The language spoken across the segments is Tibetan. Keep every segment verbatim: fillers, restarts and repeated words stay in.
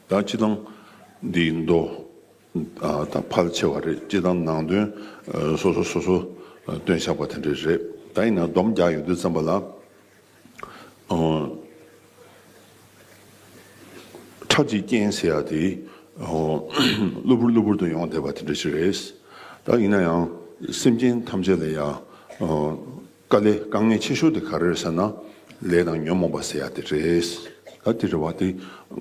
ད་སྤྱིར་བཏང་འདིའི་མདོ་ད་ཕལ་ཆེ་བ་རེད། སྤྱིར་བཏང་ནང་དོན་སོ་སོ་སོ་སོ་སྟོན་བཞག་པ་དེ་འདྲ་རེད། ད་ཡིན་ན་སྡོམ་རྒྱག་ཡོང་དུས་ཙམ་པ་ལ། ཁྲག་གི་རྐྱེན་ཟེར་ཡ་དེ་གློ་བུར་གློ་བུར་དུ་ཡོང་བསྡད་པ་དེ་འདྲ་ཞིག་རེད། ད་ཡིན་ན་ཡང་སེམས་ཅན་ཐམས་ཅད་ལ་ཡང་དཀའ་ལས་དཀའ་ངལ་ཆེ་ཤོས་དེ་ག་རེ་རེད་ཟེར་ན། ལས་དང་ཉོན་མོངས་པ་ཟེར་ཡ་དེ་རེད། ད་དེ་རེད་བ། དེ་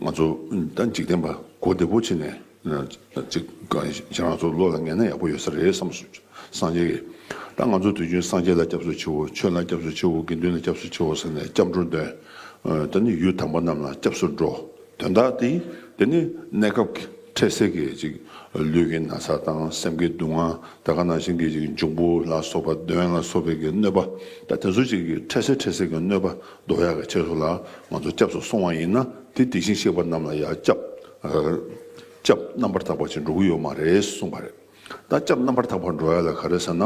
ང་ཚོ་ད་འཇིག་རྟེན་པ་གོ་བདེ་པོ་བྱས་ནས། ཅིག་ཁྱེད་རང་ཚོ་བློ་ལ་ངེས་ན་ཡག་པོ་ཡོད་ས་རེད་བསམ་སོང་། སངས་རྒྱས་ཀྱིས་ད་ང་ཚོ་དུས་རྒྱུན་སངས་རྒྱས་ལ་སྐྱབས་སུ་མཆིའོ། ཆོས་ལ་སྐྱབས་སུ་མཆིའོ། དགེ་འདུན་ལ་སྐྱབས་སུ་མཆིའོ་ཟེར་ནས་སྐྱབས་འགྲོ་འདོན། ད་ནི་ཡུལ་དམ་པ་རྣམས་ལ་སྐྱབས་སུ་འགྲོ། དོན་དག་དེ་དེ་ནི་གནས་སྐབས་ཀྱི་འཕྲལ་སེལ་གྱི་ཅིག་ལུས་ཀྱི་ན་ཚ་དང་སེམས་ཀྱི་སྡུག་བསྔལ། ད་ག་ནང་བཞིན་གྱི་ཅིག་འབྱུང་པོ་ལ་སོགས་པ་གདོན་ལ་སོགས་པའི་གི་གནོད་པ། ད་དེ་ཚོ་ཅིག་གི་འཕྲལ་སེལ་འཕྲལ་སེལ་གྱི་གནོད་པ་ཟློག་ཡག་གི་ཆེད་དུ་ལ་ང་ཚོ་སྐྱབས་སུ་སོང་བ་ཡིན་ན། དེ་དེ་བཞིན་གཤེགས་པ་རྣམས་ལ་ཡང་སྐྱབས། སྐྱབས་རྣམ་པར་དག་པ་ཅིག་འགྲོ་གི་ཡོད་མ་རེད་གསུངས་པ་རེད། ད་སྐྱབས་རྣམ་པར་དག་པར་འགྲོ་ཡ་ལ་ག་རེ་ཟེར་ན།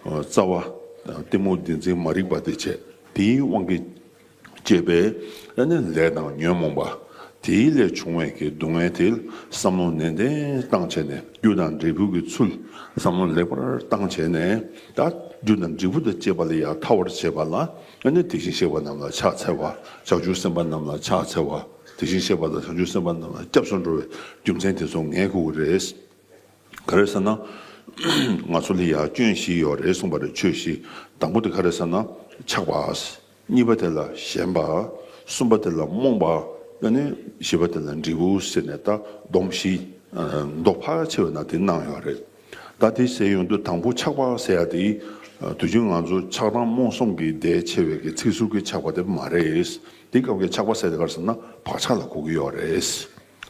རྩ་བ། གཏི་མུག་བདེན་འཛིན་མ་རིག་པ་དེ་བྱས། དེའི་དབང་གིས་སྐྱེས་པའི་ཨ་ནི་ལས་དང་ཉོན་མོངས་པ། དེའི་ལས་བྱུང་བའི་གི་སྡུག་བསྔལ་དེ་བསམ་བློ་ནན་ཏན་བཏང་བྱས་ནས། རྒྱུ་དང་འབྲས་བུ་གི་ཚུལ་བསམ་བློ་ལེགས་པར་བཏང་བྱས་ནས། ད་རྒྱུ་དང་འབྲས་བུ་དང་བཅས་པ་ལ་ཡང་ཐར་བར་བྱེད་པ་ལ་ཨ་ནི་དེ་བཞིན་གཤེགས་པ་རྣམས་ལ་ཕྱག་འཚལ་བ། བྱང་ཆུབ་སེམས་དཔའ་རྣམས་ལ་ཕྱག་འཚལ་བ། དེ་བཞིན་གཤེགས་པ་དང་བྱང་ཆུབ་སེམས་དཔའ་རྣམས་ལ་སྐྱབས་སུ་འགྲོ་བའི་རྒྱུ་མཚན་དེ་ཚོ་ངེས་དགོས་ཀྱི་རེད། ག་རེ་ཟེར་ན། ང་ཚོ་ལ་ཡང་སྐྱོན་བཞི་ཡོད་རེད་གསུངས་པ་རེད། ཆོས་བཞི། དང་པོ་དེ་ག་རེ་ཟེར་ན། ཆགས་པ། གཉིས་པ་དེ་ལ་ཞེན་པ། གསུམ་པ་དེ་ལ་རྨོངས་པ། ཨ་ནི་བཞི་པ་དེ་ལ་འབྲས་བུ་ཟེར་ནས་ད་སྡོམ་བཞི། མདོ་ཕལ་ཆེ་བའི་ནང་དེ་གནང་ཡོད་རེད། ད་དེ་ཟེར་ཡོང་དུས་དང་པོ་ཆགས་པ་ཟེར་ཡ་དེ། དུས་རྒྱུན་ང་ཚོ་ཆགས་སྡང་རྨོངས་གསུམ་གྱི་ཟླས་ཕྱེ་བའི་གི་ཚིག་ཟུར་གྱི་ཆགས་པ་དེ་མ་རེད། དེ་སྐབས་ཀྱི་ཆགས་པ་ཟེར་དེ་ག་རེ་ཟེར་ན་བག་ཆགས་ལ་གོ་གི་ཡོད་རེད།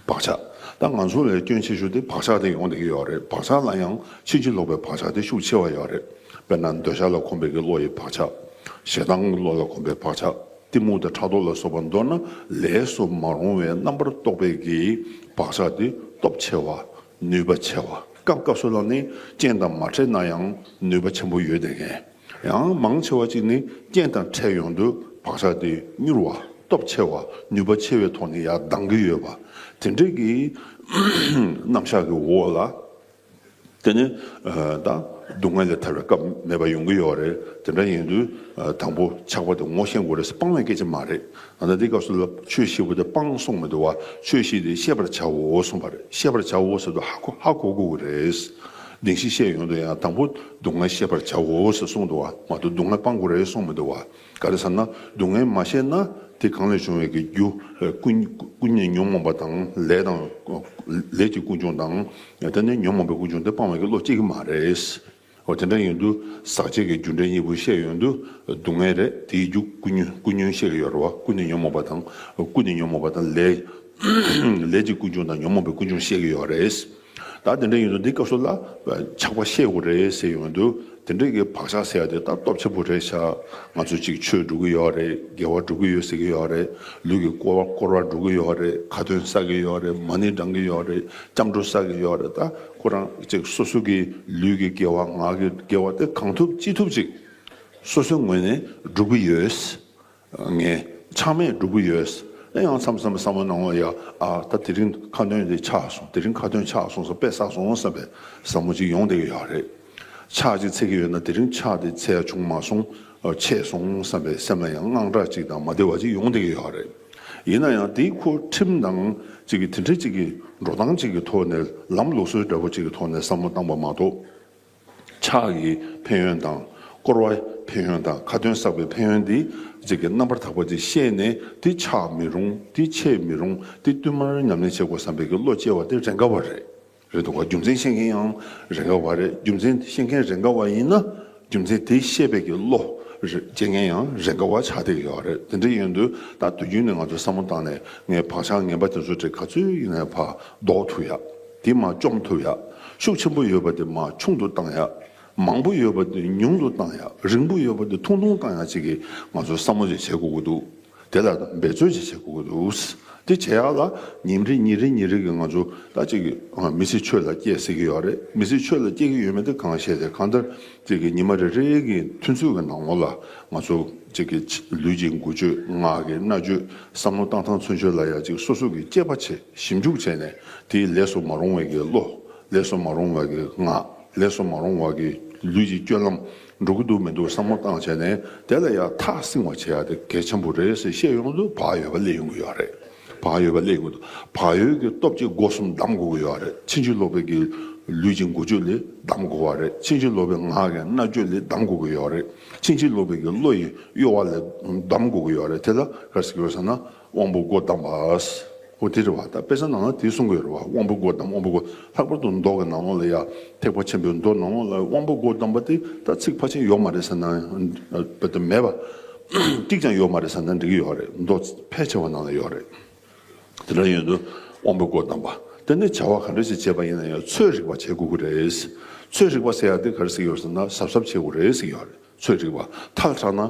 བག་ཆགས། ད་ང་ཚོ་ལ་སྐྱོན་ཆེ་ཤོས་དེ་བག་ཆགས་དེ་ཡོང་བསྡད་ཀྱི་ཡོད་རེད། བག་ཆགས་ལ་ཡང་ཕྱིན་ཅི་ལོག་པའི་བག་ཆགས་དེ་ཤུགས་ཆེ་བ་ཡོད་རེད། དཔེར་ན་འདོད་ཆགས་ལ་གོམས་པའི་གི་བློ་ཡི་བག་ཆགས། ཞེ་སྡང་གི་བློ་ལ་གོམས་པའི་བག་ཆགས། གཏི་མུག་དང་ཕྲག་དོག་ལ་སོགས་པ་མདོར་ན་ལས་སུ་མ་རུང་བའི་རྣམ་པར་རྟོག་པའི་གི་བག་ཆགས་དེ་སྟོབས་ཆེ་བ། ནུས་པ་ཆེ་བ། སྐབས་སྐབས་སུ་ལ་ནི་རྐྱེན་དང་མ་འཕྲད་ན་ཡང་ནུས་པ་ཆེན་པོ་ཡོད་བསྡད་མཁན། ཡང་མང་ཆེ་བ་ཅིག་ནི་རྐྱེན་དང་འཕྲད་ཡོང་དུས་བག་ཆགས་དེ་མྱུར་བ། སྟོབས་ཆེ་བ། ནུས་པ་ཆེ་བའི་ཐོག་ནས་ཡར་ལྡང་གི་ཡོད་པ། དེ་འདྲའི་གི་རྣམ་གཞག་གི་འོག་ལ། དེ་ནི་ད་སྡུག་བསྔལ་ལས་ཐར་བའི་སྐབས་མེད་པ་ཡོང་གི་ཡོད་རེད། དེ་འདྲ་ཡིན་དུས་དང་པོ་ཆགས་པ་དེ་ངོ་ཤེས་དགོས་རེད། སྤང་བའི་སྐད་ཆ་མ་རེད། ད་ལྟ་འདི་སྐབས་སུ་ལ་ཆོས་བཞི་པོ་དེ་སྤང་གསུངས་མི་འདུག་བ། ཆོས་བཞི་དེ་ཤེས་པར་བྱའོ་གསུངས་པ་རེད། ཤེས་པར་བྱའོ་ཟེར་དུས་ཧ་གོ་ཧ་གོ་དགོས་ཀྱི་རེད། བདེན་བཞི་བཤད་ཡོང་དུས་ཡང་དང་པོ་སྡུག་བསྔལ་ཤེས་པར་བྱའོ་ཟེར་གསུངས་འདུག་བ། མ་གཏོགས་སྡུག་བསྔལ་སྤང་དགོས་རེད་གསུངས་མི་འདུག་བ། ག་རེ་ཟེར་ན་སྡུག་བསྔལ་མ་ཤེས་ན་དེ་གང་ལས་བྱུང་བའི་གི་རྒྱུ། ཀུན་ཀུན་ནས་ཉོན་མོངས་པ་དང་ལས་དང་། ལས་ཀྱི་ཀུན་འབྱུང་དང་། དེ་ནས་ཉོན་མོངས་པའི་ཀུན་འབྱུང་དེ་སྤང་བའི་གི་བློ་སྐྱེ་གི་མ་རེད། འོ་དེ་འདྲ་ཡིན་དུས་ཟག་བཅས་ཀྱི་རྒྱུ་འབྲས་གཉིས་པོ་བཤད་ཡོང་དུས་སྡུག་བསྔལ་རེད། དེའི་རྒྱུ་ཀུན་ཉོན་ཀུན་ཉོན་བཤད་ཀྱི་ཡོད་རེད་བ། ཀུན་ནས་ཉོན་མོངས་པ་དང་། ཀུན་ནས་ཉོན་མོངས་པ་དང་ལས། ལས་ཀྱི་ཀུན་འབྱུང་དང་ཉོན་མོངས་པའི་ཀུན་འབྱུང་བཤད་ཀྱི་ཡོད་རེད། ད་དེ་འདྲ་ཡིན་དུས་འདི་སྐབས་སུ་ལ་ཆགས་པ་བཤད་དགོས་རེད་ཟེར་ཡོང་དུས། དེ་འདྲའི་གི་བག་ཆགས་ཟེར་ཡ་དེ་ད་སྟོབས་ཆེན་པོ་རེད་ཤག་ང་ཚོ་གཅིག་ཆོས་སྒྲུབ་ཀྱི་ཡོད་རེད། དགེ་བ་སྒྲུབ་ཀྱི་ཡོད་ཟེར་གྱི་ཡོད་རེད། ལུས་ཀྱི་བསྐོར་བ་བསྐོར་བ་སྒྲུབ་ཀྱི་ཡོད་རེད། ཁ་ཏོན་བསགས་ཀྱི་ཡོད་རེད། མ་ཎི་བགྲང་གི་ཡོད་རེད། སྐྱབས་འགྲོ་བསགས་ཀྱི་ཡོད་རེད། ད་ཁོ་རང་གཅིག་སོ་སོ་གི་ལུས་ཀྱི་དགེ་བ། ངག་གི་དགེ་བ་དེ་གང་ཐུབ་ཅི་ཐུབ་ཅིག་སོ་སོའི་ངོས་ནས་སྒྲུབ་ཀྱི་ཡོད། ངས་ཆག་མེད་སྒྲུབ་ཀྱི་ཡོད། ཨེ་ཡང་མཚམས་མཚམས་བསམ་བློ་ནང་ལ་ཡ། ཨ་ད་དེ་རིང་ཁ་ཏོན་དེ་ཆག་སོང་། དེ་རིང་ཁ་ཏོན་ཆག་སོང་ཟེར། དཔེ་བསགས་སོང་བསམ་པའི་བསམ་བློ་ཅིག་ཡོང་བསྡད་ཀྱི་ཡོད་རེད། ཆག་ཅིག་འཚོལ་གྱི་ཡོད་ན་དེ་རིང་ཆག་དེ་འཚོལ་ཡ་བྱུང་མ་སོང་། ཨ་ཆད་སོང་བསམ་པའི་སེམས་ལ་ཡང་དངངས་སྐྲག་ཅིག་དང་མ་བདེ་བ་ཅིག་ཡོང་བསྡད་ཀྱི་ཡོད་རེད། ཡིན་ན་ཡང་དེའི་ཁོ་ཁྲིམས་དང་ཅིག་གི་དེ་འདྲ་ཅིག་གི་འགྲོ་སྟངས་ཅིག་གི་ཐོག་ནས། ལམ་ལུགས་སྲོལ་འདྲ་པོ་ཅིག་གི་ཐོག་ནས་བསམ་བློ་བཏང་པ་མ་གཏོགས། ཆག་གི་ཕན་ཡོན་དང་། བསྐོར་བའི་ཕན་ཡོན་དང་། ཁ་ཏོན་བསགས་པའི་ཕན་ཡོན་འདི་ཅིག་གི་རྣམ་པར་དག་པ་ཅིག་ཤེས་ནས། འདི་ཆག་མི་རུང་། འདི་ཆད་མི་རུང་། འདི་བསྟུད་མར་ཉམས་ལེན་བྱེད་དགོས་བསམ་པའི་གི་བློ་སྐྱེ་བ་དེ་རེ་འགའ་བ་རེད། རེད་འདུག་ག་རྒྱུ་མཚན་ཤེས་མཁན་ཡང་རེ་འགའ་བ་རེད། རྒྱུ་མཚན་ཤེས་མཁན་རེ་འགའ་བ་ཡིན་ན། རྒྱུ་མཚན་དེ་ཤེས་པའི་གི་བློ་རེ་སྐྱེ་མཁན་ཡང་རེ་འགའ་བ་ཆགས་བསྡད་ཀྱི་ཡོད་རེད། དེ་འདྲ་ཡིན་དུས་ད་དུས་རྒྱུན་ནས་ང་ཚོ་བསམ་བློ་བཏང་ནས། ངས་བག་ཆགས་ངན་པ་དེ་ཚོ་དེ་ག་ཚོད་ཡིན་ནའི་ཕར་ཟློག་ཐུབ་ཡ། དེ་མར་བཅོམ་ཐུབ་ཡ། ཤུགས་ཆེན་པོ་ཡོད་པ་དེ་མར་ཆུང་དུ་བཏང་ཡ། མང་པོ་ཡོད་པ་དེ་ཉུང་དུ་བཏང་ཡ། རིང་པོ་ཡོད་པ་དེ་ཐུང་ཐུང་བཏང་ཡ་ཅིག་གི་ང་ཚོ་བསམ་བློ་ཅིག་བྱེད་དགོས་ཀྱི་འདུག་དེ་ལ་འབད་རྩོལ་ཅིག་བྱེད་དགོས་ཀྱི་འདུག་དེ་བྱེད་ཡ་ལ་ཉིན་རེ་ཉིན་རེ་ཉིན་རེ་གི་ང་ཚོ་ད་ཅིག་གི་མི་ཚེ་ཆོས་ལ་སྐྱེལ་ཟེར་གྱི་ཡོད་རེད། མི་ཚེ་ཆོས་ལ་སྐྱེལ་གྱི་ཡོད་མེད་དེ་གང་ཤེས་ཏེ། གང་ལྟར་ཅིག་གི་ཉི་མ་རེ་རེ་གི་ཐུན་ཚོད་ཀྱི་ནང་ལོགས་ལ་ང་ཚོ་ གཅིག་གི་ལུས་ཀྱི་འགུལ་སྐྱོད། ངག་གི་སྨྲ་བརྗོད། བསམ་བློ་བཏང་སྟངས་ཚུན་ཆོད་ལ་ཡང་གཅིག་སོ་སོ་གིས་དཔྱད་པ་བྱས། ཞིབ་འཇུག་བྱས་ནས་དེའི་ལས་སུ་མ་རུང་བའི་གི་བློ། ལས་སུ་མ་རུང་བའི་གི་ངག། ལས་སུ་མ་རུང་བ་གི་ལུས་ཀྱི་སྤྱོད་ལམ་འགྲོ་གི་འདུག་མི་འདུག་བསམ་བློ་བཏང་བྱས་ནས། དེ་ལ་ཡང་ཐག་བསྲིང་བ་བྱེད་ཡ་དེ་གལ་ཆེན་པོ་རེད་ཟེར་བཤད་ཡོང་དུས། བག་ཡོད་པ་སླེབས་ཡོང་གི་ཡོད་རེད། བག་ཡོད་པ་སླེབས་ཡོང་གི་འདུག་བག་ཡོད་ཀྱི་སྟོབས་ཀྱིས་སྒོ་གསུམ་བསྡམ་དགོས་ཀྱི་ཡོད་རེད། ཕྱིན་ཅི་ལོག་པའི་གི་ལུས་ཀྱི་འགུལ་སྐྱོད་ལས་བསྡམ་དགོས་པ་རེད། ཕྱིན་ཅི་ལོག་པའི་ངག་གི་སྨྲ་བརྗོད་ལས་བསྡམ་དགོས་ཀྱི་ཡོད་རེད། ཕྱིན་ཅི་ལོག་པའི་གི་བློ་ཡི་གཡོ་བ་ལས་བསྡམ་དགོས་ཀྱི་ཡོད་རེད། དེ་ལ་ག་རེ་ཟེར་གྱི་ཡོད་ཟེར་ན། དབང་པོ་སྒོ་བསྡམས་པ། འོ་དེ་རེད་བ། ད་དཔེ་ཆ་ནང་ལ་དེ་གསུང་གི་ཡོད་རེད་བ། དབང་པོ་སྒོ་བསྡམས། དབང་པོ་སྒོ། ལྷག་པར་དུ་མདོ་གི་ནང་ལོགས་ལ་ཡ། ཐེག་པ་ཆེན་པོའི་མདོ་ནང་ལོགས་ལ་དབང་པོ་སྒོ་བསྡམས་པ་དེ་ད་ཚིག་ཕལ་ཆེར་ཡོད་མ་རེད་ཟེར་ན། རྦད་དེ་མེད་པ། གཅིག་ཀྱང་ཡོད་མ་རེད་ཟེར་ན་འགྲིག་གི་ཡོད་རེད། མདོ་ཕལ་ཆེ་བ་ནང་ལ་ཡོད་རེད། དེ་འདྲ་ཡིན་དུས་དབང་པོ་སྒོ་བསྡམས་པ། དེ་ནས་བྱ་བ་ག་འདྲ་ཞིག་བྱེད་པ་ཡིན་ན་ཡང་ཚོད་རིག་པ་བྱེད་དགོས་ཀྱི་རེད། ཚོད་རིག་པ་ཟེར་ཡ་དེ་ག་རེ་ཟེར་གྱི་ཡོད་ཟེར་ན། གཟབ་གཟབ་བྱེད་དགོས་རེད་ཟེར་གྱི་ཡོད་རེད། ཚོད་རིག་པ། ཐལ་དྲགས་ན་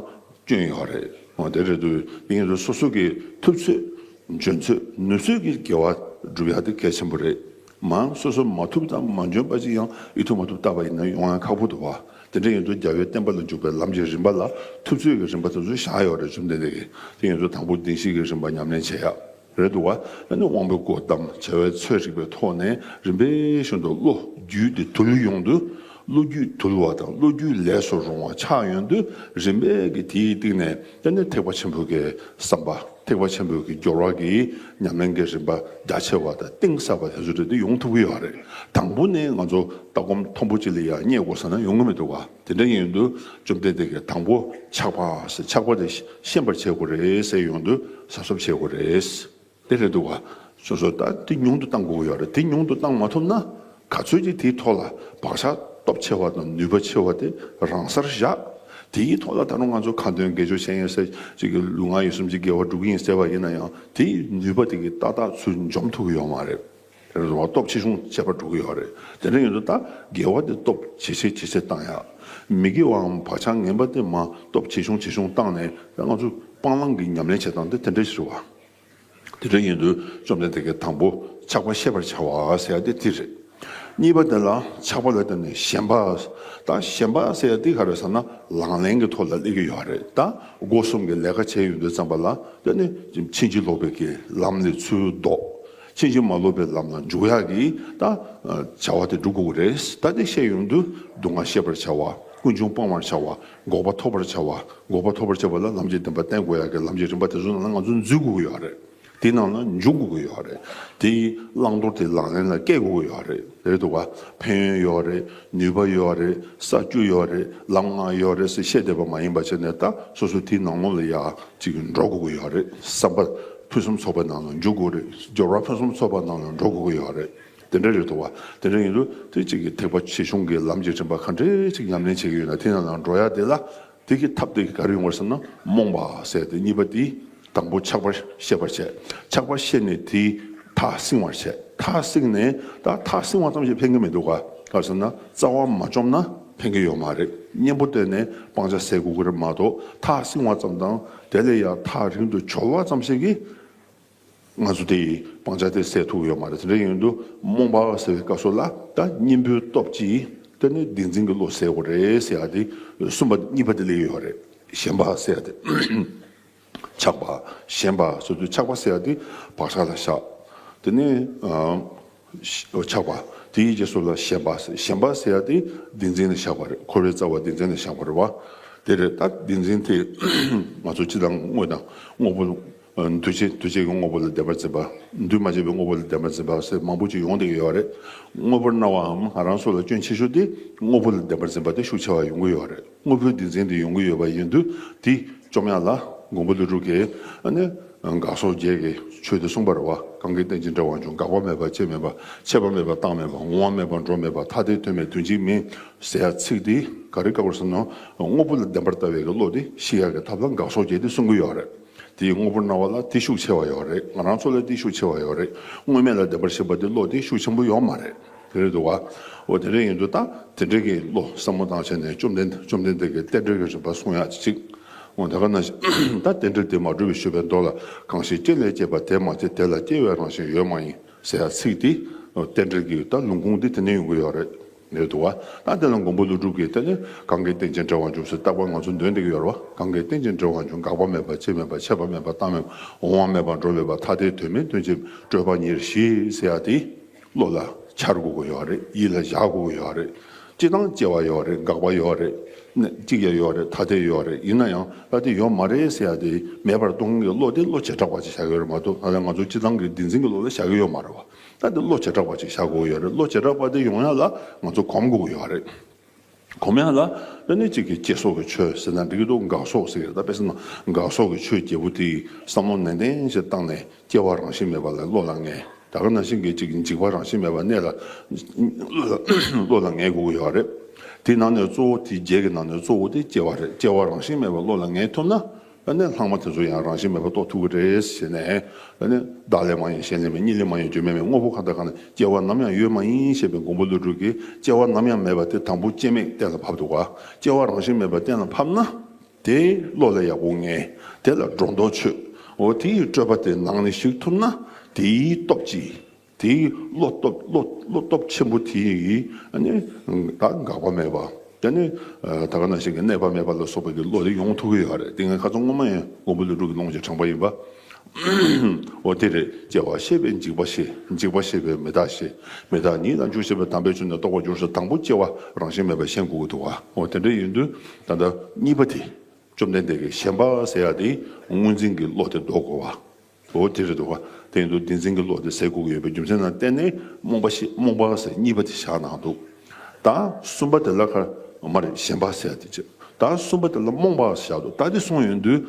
སྐྱོན་ཡོད་རེད། འོ་དེ་རེད་འདུག་དེ་ཡིན་དུས་སོ་སོ་གི་ཐུབ་ཚོད། འཇོན་ཚོད། ནུས་ཚོད་ཀྱིས་དགེ་བ་སྒྲུབ་ཡ་དེ་གལ་ཆེན་པོ་རེད། མང་སོ་སོ་མ་ཐུབ་དང་མ་འཇོན་པ་ཅིག་ཡང་ཡིད་ཐུབ་མ་ཐུབ་བལྟ་བ་ཡིན་ན་ཡོང་ཡ་ཁག་པོ་འདུག་བ། དེ་འདྲ་ཡིན་དུས་རྒྱལ་བའི་བསྟན་པ་ལ་འཇུག་པའི་ལམ་གྱི་རིམ་པ་ལ་ཐུབ་ཚོད་ཀྱི་རིམ་པ་དེ་ཚོ་བཞག་ཡོད་རེད། བཅོམ་ལྡན་འདས་ཀྱིས། དེ་ཡིན་དུས་དང་པོ་བདེན་བཞིའི་གི་རིམ་པ་ཉམས་ལེན་བྱེད་ཡ་རེད་འདུག་བ། ཨ་ནི་དབང་པོའི་སྒོ་བསྡམས། བྱ་བའི་ཚོད་རིག་པའི་ཐོག་ནས་རིམ་པས་བཞིན་དུ་བློ་རྒྱུད་དེ་དུལ་ཡོང་དུས། བློ་རྒྱུད་དུལ་བ་དང་བློ་རྒྱུད་ལས་སུ་རུང་བ་ཆགས་ཡོང་དུས། རིམ་པས་ཀྱིས་དེའི་སྟེང་ནས་དེ་ནས་ཐེག་པ་ཆེན་པོའི་གི་བསམ་པ། ཐེག་པ་ཆེན་པོའི་གི་སྦྱོར་བ་གི་ཉམས་ལེན་གྱི་རིམ་པ་རྒྱ་ཆེ་བ་དང་གཏིང་ཟབ་པ་དེ་ཚོ་རེད་དེ་ཡོང་ཐུབ་ཀྱི་ཡོད་རེད། དང་པོ་ནས་ང་ཚོ་ལྟ་སྒོམ་མཐོན་པོ་ཅིག་ལ་ཡང་བསྙེག་དགོས་ཟེར་ན་ཡོང་གི་མི་འདུག་བ། དེ་འདྲ་ཡིན་དུས་བཅོམ་ལྡན་འདས་ཀྱིས་དང་པོ་ཆགས་པ་ཟེར། ཆགས་པ་དེ་ཤེས་པར་བྱེད་དགོས་རེད་ཟེར་ཡོང་དུས། གཟབ་གཟབ་བྱེད་དགོས་རེད། དེ་རེད་འདུག་བ། སོ་སོ་ད་དེ་ཉུང་དུ་གཏང་དགོས་ཀྱི་ཡོད་རེད། དེ་ཉུང་དུ་གཏང་མ་ཐུབ་ན། ག་ཚོད་ཅིག་དེའི་ཐོག་ལ་བག་ཆགས་སྟོབས་ཆེ་བ་དང་ནུས་པ་ཆེ་བ་དེ་རང་སར་བཞག་དེའི་ཐོག་ལ་ད་རུང་ང་ཚོ་ཁ་འདོན་དགེ་སྦྱོར་བྱེད་ཡིན་ཟེར། ཅིག་གི་ལུས་ངག་ཡིད་གསུམ་གྱི་དགེ་བ་སྒྲུབ་ཀྱི་ཡིན་ཟེར་བ་ཡིན་ན་ཡང་། དེའི་ནུས་པ་དེ་གིས་ཏག་ཏག་ཚུར་འཇོམས་ཐུབ་ཀྱི་ཡོད་མ་རེད། དེ་རེད་བ། སྟོབས་ཆེ་ཆུང་ཁྱད་པར་འགྲོ་གི་ཡོད་རེད། དེ་འདྲ་ཡིན་དུས་ད་དགེ་བ་དེ་སྟོབས་ཇེ་ཆེ་ཇེ་ཆེ་བཏང་ཡ། མི་དགེ་བའམ་བག་ཆགས་ངན་པ་དེ་མར་སྟོབས་ཇེ་ཆུང་ཇེ་ཆུང་བཏང་ནས། ད་ང་ཚོ་སྤང་བླང་གི་ཉམས་ལེན་བྱེད་སྟངས་དེ་དེ་འདྲ་ཞིག་རེད་བ། དེ་འདྲ་ཡིན་དུས་བཅོམ་ལྡན་འདས་ཀྱིས་དང་པོ་ཆགས་པ་ཤེས་པར་བྱ་བ་ཟེར་ཡ་དེ་དེ་རེད། གཉིས་པ་དེ་ལ་ཆགས་པ་ལ་བརྟེན་ནས་ཞེན་པ། ད་ཞེན་པ་ཟེར་ཡ་དེ་ག་རེ་ཟེར་ན། ལག་ལེན་གྱི་ཐོག་ལ་སླེབས་ཀྱི་ཡོད་རེད། ད་སྒོ་གསུམ་གྱི་ལས་ཀ་བྱས་ཡོང་དུས་ཙམ་པ་ལ། དེ་ནི་ཕྱིན་ཅི་ལོག་པའི་གི་ལམ་ལས་ཚུར་ལྡོག་ཕྱིན་ཅི་མ་ལོག་པའི་ལམ་ལ་འཇུག་ཡག་གི་ད་བྱ་བ་དེ་སྒྲུབ་དགོས་ཀྱི་རེད། ད་དེ་བཤད་ཡོང་དུས་སྡུག་བསྔལ་ཤེས་པར་བྱ་བ། ཀུན་འབྱུང་སྤང་བར་བྱ་བ། འགོག་པ་ཐོབ་པར་བྱ་བ། འགོག་པ་ཐོབ་པར་བྱ་བ་ལ་ལམ་གྱི་བདེན་པ་བསྟེན་དགོས་ཡག་གི་ལམ་གྱི་རིམ་པ་དེ་ཚོ་ནང་ལ་ང་ཚོ་འཛུལ་དགོས་ཀྱི་ཡོད་རེད། དེ་ནང་ལ་འཇུག་དགོས་ཀྱི་ཡོད་རེད། དེའི་བླང་དོར་དེ་ལག་ལེན་ལ་བཀལ་དགོས་ཀྱི་ཡོད་རེད། རེད་འདུག་བ། ཕན་ཡོན་ཡོད་རེད། ནུས་པ་ཡོད་རེད། ས་བཅུ་ཡོད་རེད། ལམ་ལྔ་ཡོད་རེད་ཟེར་བཤད་བསྡད་པ་མ་ཡིན་པ་བྱས་ནས། ད་སོ་སོ་དེའི་ནང་ལོགས་ལ་ཡ་ཅིག་འགྲོ་དགོས་ཀྱི་ཡོད་རེད། བསམ་པ་ཕུན་སུམ་ཚོགས་པའི་ནང་ལ་འཇུག་དགོས་རེད། སྦྱོར་བ་ཕུན་སུམ་ཚོགས་པ་ནང་ལ་འགྲོ་དགོས་ཀྱི་ཡོད་རེད། དེ་འདྲ་རེད་འདུག་བ། དེ་འདྲ་ཡིན་དུས་དེ་གཅིག་གི་ཐེག་པ་ཆེ་ཆུང་གི་ལམ་གྱི་རིམ་པ་ག་འདྲས་ཅིག་ཉམས་ལེན་བྱེད་ཀྱི་ཡོད་ན། དེ་ནང་ལ་འགྲོ་ཡ་དེ་ལ། དེ་གི་ཐབས་དེ་ག་རེ་ཡོང་བ་རེད་ཟེར་ན། རྨོངས་པ་ཟེར་དེ་གཉིས་པ་དེ། དང་པོ་ཆགས་པ་ཤེས་པར་བྱས། ཆགས་པ་ཤེས་ནས་དེའི་ཐག་བསྲིང་བར་བྱས། ཐག་བསྲིང་ནས། ད་ཐག་བསྲིང་བ་ཙམ་ཞིག་ཕན་གྱི་མི་འདུག་ག་ག་རེ་ཟེར་ན། རྩ་བ་མ་བཅོམ་ན་ཕན་གྱི་ཡོད་མ་རེད། གཉེན་པོ་བསྟེན་ནས་སྤང་བྱ་ཟད་དགོས་ཀྱི་རེད་མ་གཏོགས། ཐག་བསྲིང་བ་ཙམ་དང་དེ་ལས་ཡང་ཐག་རིང་དུ་གྱོལ་བ་ཙམ་ཞིག་གིས་ང་ཚོ་དེ་ཡི་སྤང་བྱ་དེ་ཟད་ཐུབ་ཀྱི་ཡོད་མ་རེད། དེ་འདྲ་ཡིན་དུས་རྨོངས་པ་ཟེར་བའི་སྐབས་སུ་ལ། ད་གཉེན་པོའི་སྟོབས་ཀྱིས་དེ་ནི་བདེན་འཛིན་གྱི་བློ་ཟད་དགོས་རེད་ཟེར་ཡ་དེ། གསུམ་པ་གཉིས་པ་དེ་སླེབས་ཀྱི་ཡོད་རེད། ཞེན་པ་ཟེར་ཡ་དེ། ཆགས་པ། ཞེན་པ་ཟེར་དུས་ཆགས་པ་ཟེར་ཡ་དེ་བག་ཆགས་ལ་བཞག་དེ་ནི་ཨ་ཆགས་པ། དེའི་རྗེས་སུ་ལ་ཞེན་པ་ཟེར། ཞེན་པ་ཟེར་ཡ་དེ་བདེན་འཛིན་ལ་བཞག་པ་རེད། འཁོར་བའི་རྩ་བ་བདེན་འཛིན་ལ་བཞག་པ་རེད་བ། དེ་རེད། ད་བདེན་འཛིན་དེ་ང་ཚོ་སྤྱིར་བཏང་དངོས་དང་དངོས་པོ། འདུས་བྱས། འདུས་བྱས་ཀྱི་དངོས་པོ་ལ་བདེན་པར་འཛིན་པ། འདུས་མ་བྱས་པའི་དངོས་པོ་ལ་བདེན་པར་འཛིན་པ་ཟེར་མང་པོ་ཅིག་ཡོང་བསྡད་ཀྱི་ཡོད་རེད། དངོས་པོར་སྣང་བའམ་ང་རང་ཚོ་ལ་སྐྱོན་ཆེ་ཤོས་དེ་དངོས་པོ་ལ་བདེན་པར་འཛིན་པ་དེ་ཤུགས་ཆེ་བ་ཡོང་གི་ཡོད་རེད། དངོས་པོའི་བདེན་འཛིན་དེ་ཡོང་གི་ཡོད་པ་ཡིན་དུས། དེ་བཅོམ་ཡག་ལ་མགོན་པོ་ཀླུ་སྒྲུབ་ཀྱིས་ཨ་ནི་དགག་སོ་བརྒྱད་ཀྱི་ཆོས་དེ་གསུངས་པ་རེད་བ། གང་གིས་རྟེན་ཅིང་འབྲེལ་བར་འབྱུང་། འགག་པ་མེད་པ་སྐྱེ་མེད་པ། ཆད་པ་མེད་པ་རྟག་མེད་པ། འོང་བ་མེད་པ་འགྲོ་མེད་པ། ཐ་དད་དོན་མེད་དོན་གཅིག་མིན་ཟེར་ཡ་ཚིག་དེ་ག་རེ་བཀག་པ་རེད་ཟེར་ན། དངོས་པོ་ལ་བདེན་པར་ལྟ་བའི་གི་བློ་དེ་ཤེས་ཡག་གི་ཐབས་ལ་དགག་སོ་བརྒྱད་དེ་གསུང་གི་ཡོད་རེད། དེའི་དངོས་པོར་སྣང་བ་ལ་དེ་ཤུགས་ཆེ་བ་ཡོད་རེད། ང་རང་ཚོ་ལ་དེ་ཤུགས་ཆེ་བ་ཡོད་རེད། དངོས་མེད་ལ་བདེན་པར་ཤེས་པ་དེ་བློ་དེ་ཤུགས་ཆེན་པོ་ཡོད་མ་རེད། དེ་རེད་འདུག་བ། འོ་དེ་འདྲ་ཡིན་དུས་ད་དེ་འདྲ་གི་བློ་བསམ་བློ་བཏང་བྱས་ནས་བཅོམ་ལྡན། བཅོམ་ལྡན་འདས་ཀྱི་རྟེན་འབྲེལ་གྱི་རིམ་པ་གསུང་ཡག་ཅིག་འོ་ད་ག་ན་ད་རྟེན་འབྲེལ་དེ་མ་གྲུབ་པའི་ཞུས་པའི་མདོ་ལ། གང་ཞིག་རྐྱེན་ལས་སྐྱེས་པ་དེ་མ་སྐྱེས། དེ་ལ་སྐྱེ་བའི་རང་བཞིན་ཡོད་མ་ཡིན་ཟེར་ཡག་ཚིག་དེ། རྟེན་འབྲེལ་གྱི་ད་ལུང་ཁུངས་དེ་དེ་ནས་ཡོང་གི་ཡོད་རེད། ནས་འདུག་བ། ད་དེ་ལ་མགོན་པོ་ཀླུ་སྒྲུབ་ཀྱིས་དེ་ནི་གང་གིས་རྟེན་ཅིང་འབྲེལ་བར་འབྱུང་ཟེར་རྟག་པར་ང་ཚོ་འདོན་བསྡད་ཀྱི་ཡོད་རེད་བ། གང་གིས་རྟེན་ཅིང་འབྲེལ་བར་འབྱུང་། འགག་པ་མེད་པ། སྐྱེ་བ་མེད་པ། ཆད་པ་མེད་པ། བརྟན་པ་མེད་པ། འོང་བ་མེད་པ། འགྲོ་བ་མེད་པ། ཐ་དད་དོན་མིན་དོན་གཅིག་སྤྲོས་པ་ཉེར་ཞི་ཟེར་ཡ་དེ་བློ་ལ་འཆར་དགོས་ཀྱི་ཡོད་རེད། ཡིད་ལ་བཞག་དགོས་ཀྱི་ཡོད་རེད། སྤྱིར་བཏང་སྐྱེ་བ་ཡོད་རེད། འགག་པ་ཡོད་རེད། ནས་གཅིག་ཀྱང་ཡོད་རེད། ཐ་དད་ཡོད་རེད། ཡིན་ན་ཡང་ད་དེ་ཡོད་མ་རེད་ཟེར་ཡ་དེ་མེད་པར་གཏོང་མཁན་གྱི་བློ་དེ་བློ་བྱེ་བྲག་པ་ཅིག་བཞག་གི་ཡོད་རེད་མ་གཏོགས། ད་ལྟ་ང་ཚོ་སྤྱིར་བཏང་གི་བདེན་འཛིན་གྱི་བློ་ལ་བཞག་གི་ཡོད་མ་རེད་བ། ད་དེ་བློ་བྱེ་བྲག་པ་ཅིག་བཞག་དགོས་ཡོད་རེད། བློ་བྱེ་བྲག་པ་དེ་ཡོང་ཡ་ལ་ང་ཚོ་གོམས་དགོས་ཀྱི་ཡོད་རེད། གོམས་ཡ་ལ་ཨ་ནི་གཅིག་གི་བསྐྱེད་རྫོགས་ཀྱི་ཆོས་ཟེར་ན་འགྲིག་གི་འདུག། འགག་རྫོགས་ཟེར་གི་རེད། ད་དཔེ་བཞག་ན་འགག་རྫོགས་ཀྱི་ཆོས་བརྒྱད་པོ་དེ་བསམ་བློ་ནན་ཏན་ཞིག་བཏང་ནས་སྐྱེ་བ་རང་བཞིན་མེད་པ་ལ་བློ་ལ་ངེས། ད་ག་ནང་བཞིན་གྱི་གཅིག་འཇིག་པ་རང་བཞིན་མེད་པ་གནས་ལ་བློ་ལ་ངེས་དགོས་ཀྱི་ཡོད་རེད། དེའི་ནང་ནས་གཙོ་བོ་དེ་བརྒྱད་ཀྱི་ནང་ནས་གཙོ་བོ་དེ་སྐྱེ་བ་རེད། སྐྱེ་བ་རང་བཞིན་མེད་པ་བློ་ལ་ངེས་ཐུབ་ན། ཨ་ནི་ལྷག་མ་དེ་ཚོ་ཡང་རང་བཞིན་མེད་པར་རྟོགས་ཐུབ་ཀྱི་རེད་ཟེར་ནས། ཨ་ནི་བདག་ལས་མ་ཡིན་གཞན་ལས་མིན། གཉིས་ལས་མ་ཡིན་རྒྱུ་མེད་མིན། དངོས་པོ་གང་དང་གང་ལ་སྐྱེ་བ་ནམ་ཡང་ཡོད་མ་ཡིན་ཞེས་པའི་མགོན་པོ་ཀླུ་སྒྲུབ་ཀྱིས་སྐྱེ་བ་ནམ་ཡང་མེད་པ་དེ་དང་པོ་སྐྱེ་མེད་གཏན་ལ་ཕབ་འདུག་ག། སྐྱེ་བ་རང་བཞིན་མེད་པ་གཏན་ལ་ཕབ་ན། དེ་བློ་ལ་ཡག་པོ་ངེས། དེ་ལ་སྒྲོ་འདོགས་ཆོད། འོ་དེ་ཡི་སྤྲོས་པ་དེ་ནང་ནས་ཞིག་ཐུབ་ན། དེའི་སྟོབས་ཀྱིས། དེའི་བློ་སྟོབས་བློ་བློ་སྟོབས་ཆེན་པོ་དེ་ཡིས་ཨ་ནི་ད་འགག་པ་མེད་པ། དེ་ནི་ད་ག་ནང་བཞིན་གྱི་གནས་པ་མེད་པ་ལ་སོགས་པའི་གི་བློ་དེ་ཡོང་ཐུབ་ཀྱི་ཡོད་རེད། དེ་ངས་ཁ་སང་སྔོན་མ་ཡང་མགོན་པོ་ཀླུ་སྒྲུབ་ཀྱི་ལུང་གཅིག་དྲངས་པ་ཡིན་པ། འོ་དེ་རེད། སྐྱེ་བ་ཤེས་པས་འཇིག་པ་ཤེས། འཇིག་པ་ཤེས་པས་མི་རྟག་ཤེས། མི་རྟག་ཉིད་ལ་འཇུག་ཤེས་པས་དམ་པའི་ཆོས་ནི་རྟོགས་པར་འགྱུར་ཟེར། དང་པོ་སྐྱེ་བ་རང་བཞིན་མེད་པ་ཤེས་དགོས་ཀྱི་འདུག་བ། འོ་དེ་འདྲ་ཡིན་དུས་ད་ལྟ་གཉིས་པ་དེ། བཅོམ་ལྡན་འདས་ཀྱིས་ཞེན་པ་ཟེར་ཡ་དེ་དངོས་འཛིན་གྱི་བློ་དེ་ལྡོག་དགོས་པ། འོ་དེ་རེད་འདུག་བ། དེ་ཡིན་དུས་བདེན་འཛིན་གྱི་བློ་དེ་ཟད་དགོས་ཀྱི་ཡོད་པའི་རྒྱུ་མཚན་ལ་བརྟེན་ནས་རྨོངས་པ་ཞེས་རྨོངས་པ་ཟེར་གཉིས་པ་དེ་བཞག་གནང་འདུག། ད་གསུམ་པ་དེ་ལ་ཁ་མ་རེད། ཞེན་པ་ཟེར་ཡ་དེ་བྱས། ད་གསུམ་པ་དེ་ལ་རྨོངས་པ་བཞག་འདུག། ད་དེ་གསུངས་ཡོང་དུས།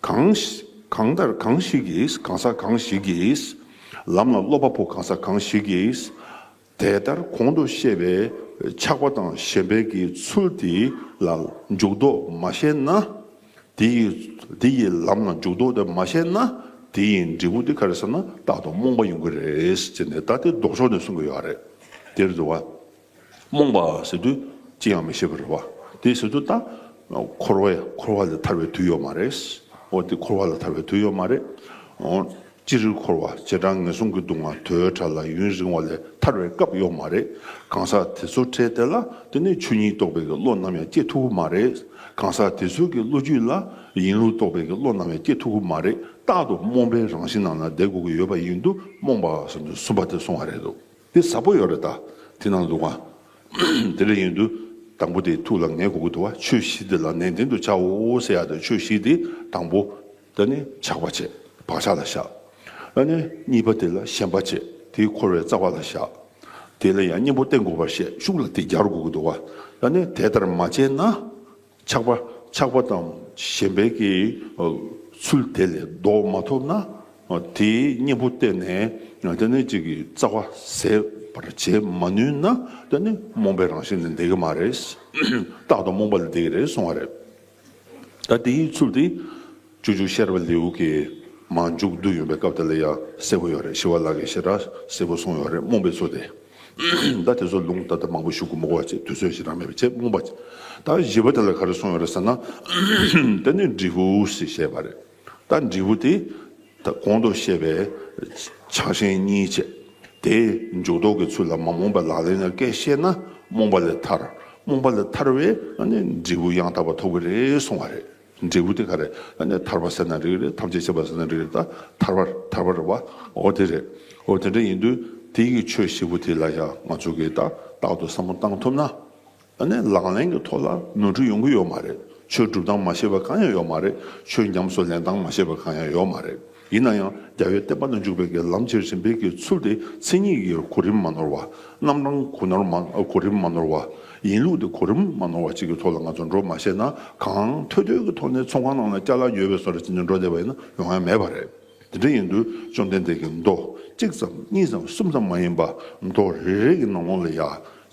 གང་ཞིག་གང་ལྟར་གང་ཞིག་གིས། གང་ཟག་གང་ཞིག་གིས། ལམ་ལ་སློབ་པ་པོ་གང་ཟག་གང་ཞིག་གིས། དེ་ལྟར་གོང་དུ་བཤད་པའི་ཆགས་པ་དང་ཞེན་པའི་གི་ཚུལ་དེ་ལ་འཇུག་ལྡོག་མ་ཤེས་ན། དེ་ཡི་དེ་ཡི་ལམ་ལ་འཇུག་ལྡོག་དེ་མ་ཤེས་ན། དེ་ཡི་འབྲས་བུ་དེ་ག་རེ་ཟེར་ན་རྟག་ཏུ་རྨོངས་པ་ཡོང་གི་རེད་ཟེར་ནས། ད་དེ་ལྡོག་ཕྱོགས་ནས་གསུང་གི་ཡོད་རེད། དེ་རེད་འདུག་བ། རྨོངས་པ་ཟེར་དུས་ཅི་ཡང་མི་ཤེས་པ་རེད་བ། དེ་ཟེར་དུས་ད་འཁོར་བའི་འཁོར་བ་ལས་ཐར་བའི་དུས་ཡོད་མ་རེད། འོ་དེ་འཁོར་བ་ལས་ཐར་བའི་དུས་ཡོད་མ་རེད། འོ། སྤྱིར་འཁོར་བ་བྱེ་བྲག་ངན་སོང་གི་སྡུག་བསྔལ་དུས་ཕྲ་ལ་ཡུན་རིང་བ་ལས་ཐར་བའི་སྐབས་ཡོད་མ་རེད། གང་ཟག་དེ་ཚོ་འཕྲད་དེ་ལ་དེ་ནི་ཆོས་ཉིད་རྟོགས་པའི་གི་བློ་ནམ་ཡང་སྐྱེ་ཐུབ་ཀྱི་མ་རེད། གང་ཟག་དེ་ཚོའི་གི་བློ་རྒྱུད་ལ་ཡིན་ལུགས་རྟོགས་པའི་གི་བློ་ནམ་ཡང་སྐྱེ་ཐུབ་ཀྱི་མ་རེད། རྟག་ཏུ་རྨོངས་པའི་རང་བཞིན་ནང་ལ་བསྡད་དགོས་ཀྱི་ཡོད་པ་ཡིན་དུས་རྨོངས་པ་ཟེར་དུས་གསུམ་པ་དེ་གསུང་བ་རེད་འདུག། དེ་ཟབ་པོ་ཡོད་རེད། ད་དེ་ནང་འདུག་ག། དེ་འདྲ་ཡིན་དུས་དང་པོ་དེ་ཐུགས་ལ་ངེས་དགོས་ཀྱི་འདུག་བ། ཆོས་བཞི་དེ་ལ་ནན་ཏན་དུ་བྱའོ་ཟེར་ཡ་དེ། ཆོས་བཞི་དེ་དང་པོ་དེ་ནི་ཆགས་པ་བྱས་བག་ཆགས་ལ་བཞག། ཨ་ནི་གཉིས་པ་དེ་ལ་ཞེན་པ་བྱས་དེ་འཁོར་བའི་རྩ་བ་ལ་བཞག། དེ་ལ་ཡང་གཉེན་པོ་བསྟེན་དགོས་པར་བཤད། ཤུགས་ལ་དེ་སྦྱར་དགོས་ཀྱི་འདུག་བ། ཨ་ནི་དེ་ལྟར་མ་བྱས་ན། ཆགས་པ་ཆགས་པ་དང་ཞེན་པའི་གི་ཚུལ་དེ་ལས་ལྡོག་མ་ཐུབ་ན། དེའི་གཉེན་པོ་བསྟེན་ནས་དེ་ནི་གཅིག་གི་རྩ་བ་ཟད་པར་བྱེད་མ་ནུས་ན་དེ་ནི་རྨོངས་པའི་རང་བཞིན་ལ་འདེགས་ཀྱི་མ་རེད། རྟག་ཏུ་རྨོངས་པ་ལ་འདེགས་ཀྱི་རེད་གསུང་བ་རེད། ད་དེའི་ཚུལ་དེ་སྤྱོད་འཇུག་ཤེས་རབ་ལེའུ་གི་མ་མཇུག་བསྡུ་ཡོང་པའི་སྐབས་དེ་ལ་ཡང་གསལ་པོ་ཡོད་རེད། ཞི་བ་ལྷ་གིས་ཞེ་དྲག་གསལ་པོ་གསུངས་ཡོད་རེད། རྨོངས་པའི་ཚུལ་དེ། ད་དེ་ཚོ་ལུང་ད་ལྟ་མང་པོ་ཞུ་དགོས་མི་དགོས་པ་བྱས། དུས་ཚོད་ཞེ་དྲག་མེད་པ་བྱས། རྨོངས་པ་བྱས། ད་བཞི་པ་དེ་ལ་ག་རེ་གསུངས་ཡོད་རེད་ཟེར་ན། དེ་ནི་འབྲས་བུ་ཞེས་བཤད་པ་རེད། ད་འབྲས་བུ་དེ་ད་གོང་དུ་བཤད་པའི་ཆགས་ཞེན་གཉིས་བྱས། དེ་འཇུག་ལྡོག་གི་ཚུལ་ལ་མ་རྨོངས་པའི་ལག་ལེན་ལ་སྐྱེས་ཤེས་ན་རྨོངས་པ་ལས་ཐར། རྨོངས་པ་ལས་ཐར་བས་ཨ་ནི་འབྲས་བུ་ཡང་དག་པ་ཐོབ་ཀྱི་རེད་གསུང་བ་རེད། འབྲས་བུ་དེ་ག་རེ། ཨ་ནི་ཐར་པ་ཟེར་ན་འགྲིག་གི་རེད། ཐམས་ཅད་མཁྱེན་པ་ཟེར་ན་འགྲིག་གི་རེད། ད་ཐར་པ་ཐར་པ་རེད་བ། འོ་དེ་རེད། འོ་དེ་འདྲ་ཡིན་དུས་དེ་ཡི་ཆོས་བཞི་པོ་དེ་ལ་ཡང་ང་ཚོ་གིས་ད་རྟག་ཏུ་བསམ་བློ་བཏང་ཐུབ་ན། ཨ་ནི་ལག་ལེན་གྱི་ཐོག་ལ་ནོར་འཁྲུལ་ཡོང་གི་ཡོད་མ་རེད། ཆོས་སྒྲུབ་སྟངས་མ་ཤེས་པ་གང་ཡང་ཡོད་མ་རེད། ཆོས་ཉམས་སུ་ལེན་སྟངས་མ་ཤེས་པ་གང་ཡང་ཡོད་མ་རེད། ཡིན་ན་ཡང་རྒྱལ་བའི་བསྟན་པ་ལ་འཇུག་པའི་གི་ལམ་གྱི་རིམ་པའི་གི་ཚུལ་དེ་མཚན་ཉིད་ཀྱི་གོ་རིམ་མ་ནོར་བ། རྣམ་གྲངས་གོ་ནོར་མ་གོ་རིམ་མ་ནོར་བ། ཡིན་ལུགས་དེ་གོ་རིམ་མ་ནོར་བ་ཅིག་གི་ཐོག་ལ་ང་ཚོ་འགྲོ་མ་ཤེས་ན། གང་ཐོས་ཐོས་ཀྱི་ཐོག་ནས་ཚོང་ཁང་ནང་ལ་ཅ་ལག་ཉོས་པའི་བཟོ་འདྲ་བྱས་ནས་འགྲོ་བསྡད་པ་ཡིན་ན་ཡོང་ཡ་མེད་པ་རེད། དེ་འདྲ་ཡིན་དུས་བཅོམ་ལྡན་འདས་ཀྱིས་མདོ་གཅིག་ཙམ་གཉིས་ཙམ་གསུམ་ཙམ་མ་ཡིན་པ་མདོ་རེ་རེ་གི་ནང་ལོགས་ལ་ཡ་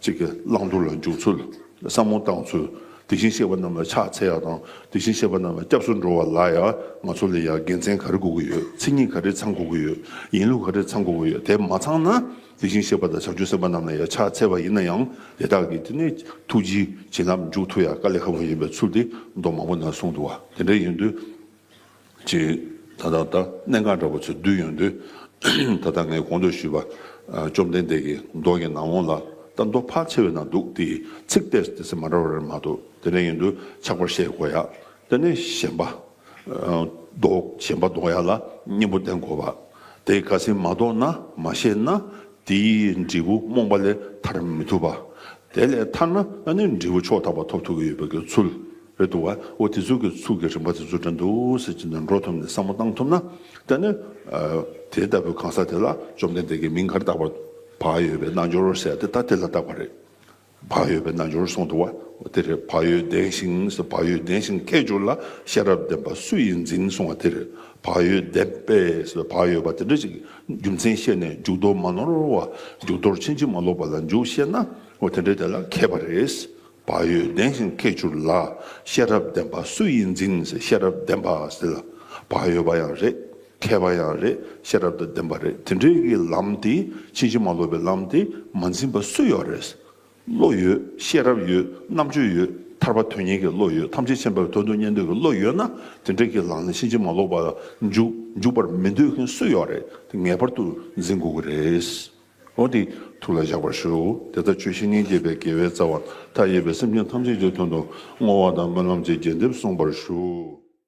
གཅིག་གི་བླང་དོར་ལ་འཇུག་ཚུལ། བསམ་བློ་བཏང་ཚུལ། དེ་བཞིན་གཤེགས་པ་རྣམས་ལ་ཕྱག་འཚལ་ཡ་དང་། དེ་བཞིན་གཤེགས་པ་རྣམས་ལ་སྐྱབས་སུ་འགྲོ་བ་ལ་ཡ་ང་ཚོ་ལ་ཡ་དགེ་མཚན་ག་རེ་དགོས་ཀྱི་ཡོད། མཚན་ཉིད་ག་རེ་ཚང་དགོས་ཀྱི་ཡོད། ཡིན་ལུགས་ག་རེ་ཚང་དགོས་ཀྱི་ཡོད། དེ་མ་ཚང་ན་དེ་བཞིན་གཤེགས་པ་དང་བྱང་ཆུབ་སེམས་དཔའ་རྣམས་ལ་ཡ་ཕྱག་འཚལ་བ་ཡིན་ན་ཡང་དེ་དག་གིས་དེ་ནི་ཐུགས་རྗེའི་བྱིན་རླབས་འཇུག་ཐུབ་ཡ་དཀའ་ལས་ཁག་པོ་ཡིན་པའི་ཚུལ་དེ་མདོ་མང་པོ་ནང་གསུངས་འདུག་བ། དེ་འདྲ་ཡིན་དུས། ཅིག་ད་ལྟ་ད་གནད་འགག་འདྲ་པོ་ཚོ་བསྡུས་ཡོང་དུས། ད་ལྟ་ངས་གོང་དུ་ཞུས་པ། ཨ། བཅོམ་ལྡན་འདས་ཀྱིས་མདོ་གི་ནང་ལོགས་ལ་ ད་མདོ་ཕལ་ཆེ་བའི་ནང་འདུག་དེ་ཚིག་ཏོག་ཙམ་མ་འདྲ་བ་རེ་མ་གཏོགས། དེ་འདྲ་ཡིན་དུས་ཆགས་པ་ཤེས་དགོས་ཡ། དེ་ནས་ཞེན་པ་ལྡོག་ཞེན་པ་ལྡོག་ཡ་ལ་གཉེན་པོ་བསྟེན་དགོས་པ། དེ་ག་ཚོད་མ་ལྡོག་ན་མ་ཤེས་ན་དེའི་འབྲས་བུ་རྨོངས་པ་ལས་ཐར་མི་ཐུབ་པ། དེ་ལས་ཐར་ན་ཨ་ནི་འབྲས་བུ་ཕྱོགས་མཐའ་བར་ཐོབ་ཐུབ་ཀྱི་ཡོད་པའི་གི་ཚུལ། རེད་འདུག་བ། འོ་དེ་ཚོ་གི་ཚུལ་གྱི་རིམ་པ་དེ་ཚོ་འདྲ་འདུག་ཟེར་གྱི་ནས་འགྲོ་ཐུབ་ནས་བསམ་བློ་བཏང་ཐུབ་ན། དེ་ནི་དེ་ལྟ་བུའི་གང་ཟག་དེ་ལ་བཅོམ་ལྡན་འདས་ཀྱིས་མིང་ག་རེ་བཏགས་པ། བག་ཡོད་པའི་རྣལ་འབྱོར་ཟེར་ཏེ་ད་དེ་ལ་བཏགས་པ་རེད། བག་ཡོད་པའི་རྣལ་འབྱོར་གསུངས་འདུག་བ། དེ་རེད། བག་ཡོད་ལྡན་ཞིང་ཟེར། བག་ཡོད་ལྡན་ཞིང་ཁྱད་གྱུར་ལ། ཤེས་རབ་ལྡན་པ་སུ་ཡིས་འཛིན་གསུངས་པ་དེ་རེད། བག་ཡོད་ལྡན་པས་ཟེར། བག་ཡོད་པ་དེ་འདྲ་ཞིག་རྒྱུ་མཚན་ཤེས་ནས་འཇུག་ལྡོག་མ་ནོར་བ། འཇུག་ལྡོག་ཕྱིན་ཅི་མ་ལོག་པ་ལ་འཇུག་ཤེས་ན་འོ་དེ་འདྲའི་དེ་ལ་མཁས་པ་རེད། བག་ཡོད་ལྡན་ཞིང་ཁྱད་གྱུར་ལ། ཤེས་རབ་ལྡན་པ་སུ་ཡིས་འཛིན་ཟེར། ཤེས་རབ་ལྡན་པ་ཟེར་ལ་བག་ཡོད་པ་ཡང་རེད། མཁས་པ་ཡང་རེད། ཤེས་རབ་དང་ལྡན་པ་རེད། དེ་འདྲའི་གི་ལམ་དེ་ཕྱིན་ཅི་མ་ལོག་པའི་ལམ་དེ་མ་འཛིན་པ་སུ་ཡོད་རེད། བློ་ཡོད། ཤེས་རབ་ཡོད། རྣམ་དཔྱོད་ཡོད། ཐར་པ་དོན་གཉེར་གྱི་བློ་ཡོད། ཐམས་ཅད་མཁྱེན་པའི་དོན་དུ་གཉེར་འདོད་ཀྱི་བློ་ཡོད་ན་དེ་འདྲའི་གི་ལམ་ལ་ཕྱིན་ཅི་མ་ལོག་པ་ལ་འཇུག་འཇུག་པར་མི་འདོད་མཁན་སུ་ཡོད་རེད། དེ་ངེས་པར་དུ་འཛིན་དགོས་ཀྱི་རེད། འོ་དེ་ཐུགས་ལ་བཞག་པར་ཞུ། དེ་ལྟར་ཆོས་བཤེས་གཉེན་བརྒྱད་པའི་དགེ་བའི་རྩ་བ། མཐའ་ཡས་པའི་སེམས་ཅན་ཐམས་ཅད་ཀྱི་དོན་དུ་བསྔོ་བ་དང་སྨོན་ལམ་གྱི་རྒྱས་འདེབས་གསུངས་པར་ཞུ།